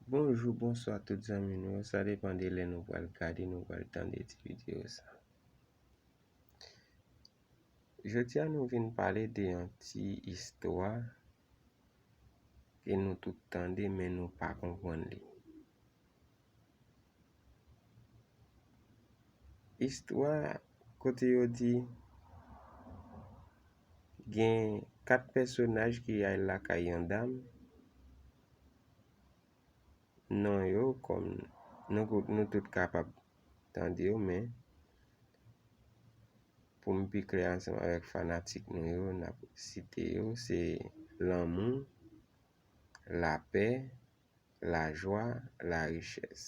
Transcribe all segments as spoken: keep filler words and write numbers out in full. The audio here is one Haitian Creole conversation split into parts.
Bonjou, bonswa tout zanmi nou yo. Sa depann de lè nou pral gade, nou pral tande ti videyo sa. Jodi a nou vin pale de yon ti istwa ke nou tout tande, men nou pa konprann li. Istwa kote yo di gen kat pèsonaj ki al lakay yon dam. Non yo, kòm nou, nou tout kapab tande yo, men pou m pi klè ansanm avèk fanatik nou yo, n ap site yo, se lanmou, lapè, lajwa, larichès.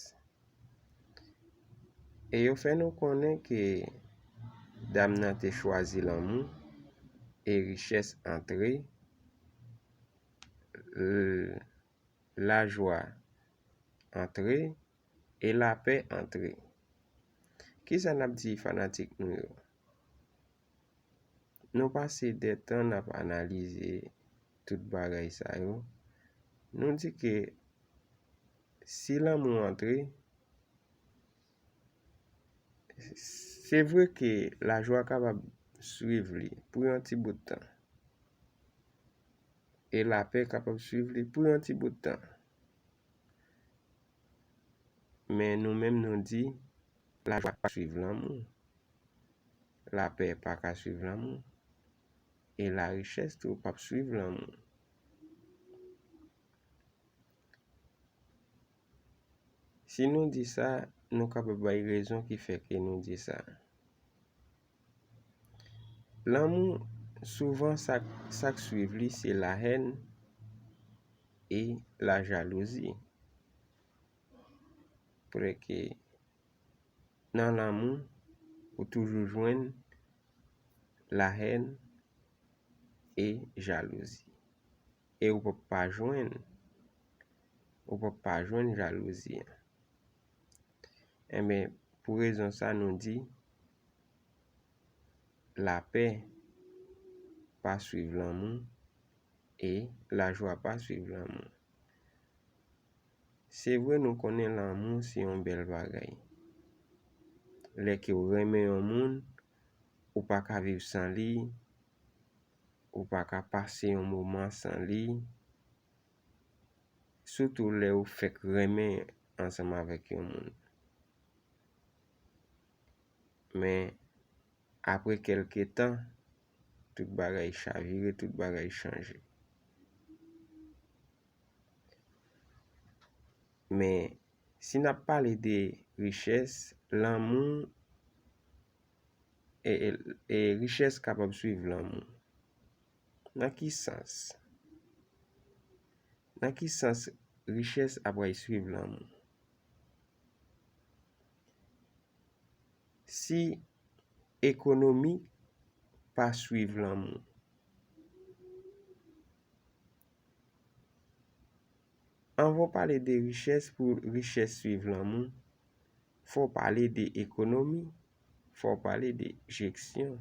E yo fè nou konnen ke dam nan te chwazi lanmou e richès antre, l-, lajwa antre e lapè antre. Kisa n ap di fanatik nou yo? Nou pase de tan n ap analize tout bagay sa yo. Nou di ke si lanmou antre, se vre ke lajwa kapab swiv li pou yon ti bout tan. E lapè kapab swiv li pou yon ti bout tan. Men nou menm nou di, lajwa pa swiv lanmou. Lapè pa ka swiv lanmou. E larichès tou p ap swiv lanmou. Si nou di sa, nou kapab bay rezon ki fè ke nou di sa. Lanmou, souvan sa, sa k swiv li se lahèn e lajalouzi. Paske nan lanmou, ou toujou jwenn lahèn e jalouzi. E ou p ap pa jwenn, ou p ap pa jwenn jalouzi an. Enben, pou rezon sa nou di, lapè pa swiv lanmou e lajwa pa swiv lanmou. Se vre nou konnen lanmou se yon bèl bagay. Lè ke w renmen yon moun, ou pa ka viv san li, ou pa ka pase yon moman san li, sitou lè w fèk renmen ansanm avèk yon moun. Men, apre kèlke tan, tout bagay chavire, tout bagay chanje. Men, si n ap pale de richès, lanmou, e, e, e richès kapab swiv lanmou. Nan ki sans? Nan ki sans richès ap pral swiv lanmou? Si ekonomi pa swiv lanmou. Anvan w pale de richès, pou richès swiv lanmou, fò w pale de ekonomi, fò w pale de jesyon.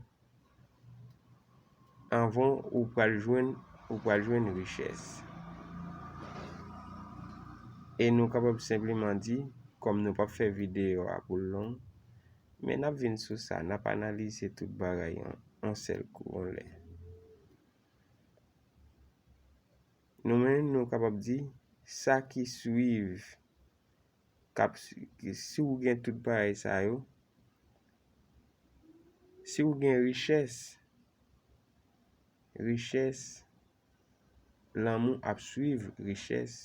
Anvan ou pral jwenn, ou pral jwenn richès. E nou kapab senpleman di, kòm nou p ap fè videyo a pou l long, men n ap vin sou sa, n ap analize tout bagay an, an sèl kou, an lè. Nou menm, nou kapab di, sa ki swiv, k ap swi-, ki, si w gen tout bagay sa yo, si w gen richès, richès, lanmou ap swiv richès,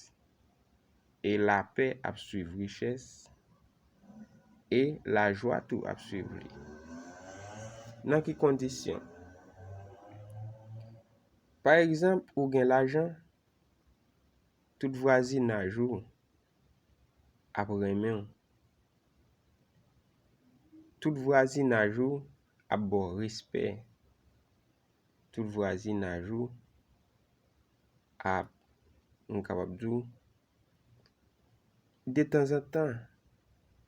e lapè ap swiv richès, e lajwa tou ap swiv li. Nan ki kondisyon? Pa egzanp, ou gen lajan, tout vwazinaj ou ap renmen w. Tout vwazinaj ou ap ba w respè. Tout vwazinaj ou ap, m kapab di w, detanzantan,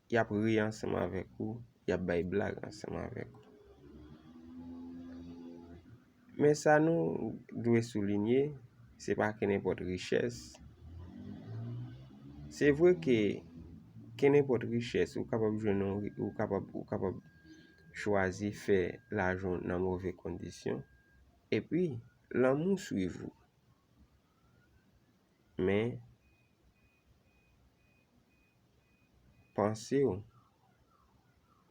y ap ri ansanm avèk ou, y ap bay blag ansanm avèk ou. Men sa nou dwe soulinye, se pa kenenpòt richès, Se vre ke kenenpòt richès ou kapab jwenn yon ri- ou kapab ou kapab chwazi fè lajan w nan move kondisyon, epi lanmou swiv ou. Men panse w,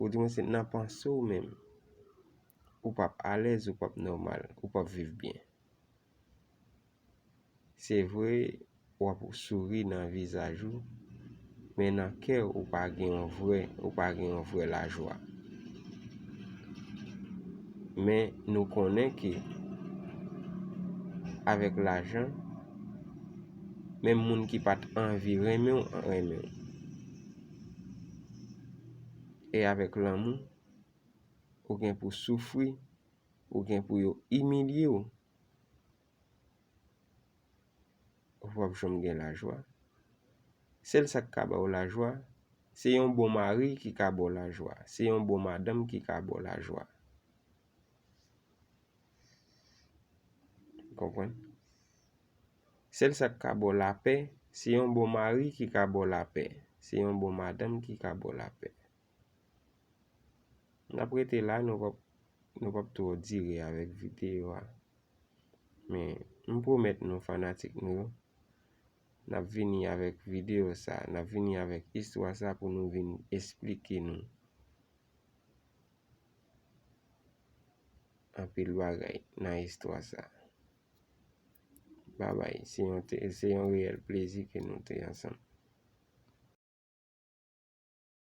ou di mwen se nan panse w menm, ou p ap alèz, ou p ap nòmal, ou p ap viv byen. Se vre, w ap souri nan vizaj ou, men nan kè w, ou pa gen yon vrè, ou pa gen yon vrè lajwa. Men nou konnen ke avèk lajan, menm moun ki pa t anvi renmen w, renmen w. E avèk lanmou, ou gen pou soufri, ou gen pou yo imilye w, ou p ap janm gen lajwa. Sèl sa k ka ba w lajwa, se yon bon mari ki ka ba w lajwa, se yon bon madanm ki ka ba w lajwa. Konprann? Sèl sa k ka ba w lapè, se yon bon mari ki ka ba w lapè, se yon bon madanm ki ka ba w lapè. N ap rete la, nou p ap nou p ap twò dire avèk videyo a. Men m pwomèt nou, fanatik nou yo, n ap vini avèk videyo sa, n ap vini avèk istwa sa pou nou vin esplike nou anpil bagay nan istwa sa. Babay, se yon, te- se yon reyèl plezi ke nou te ansanm.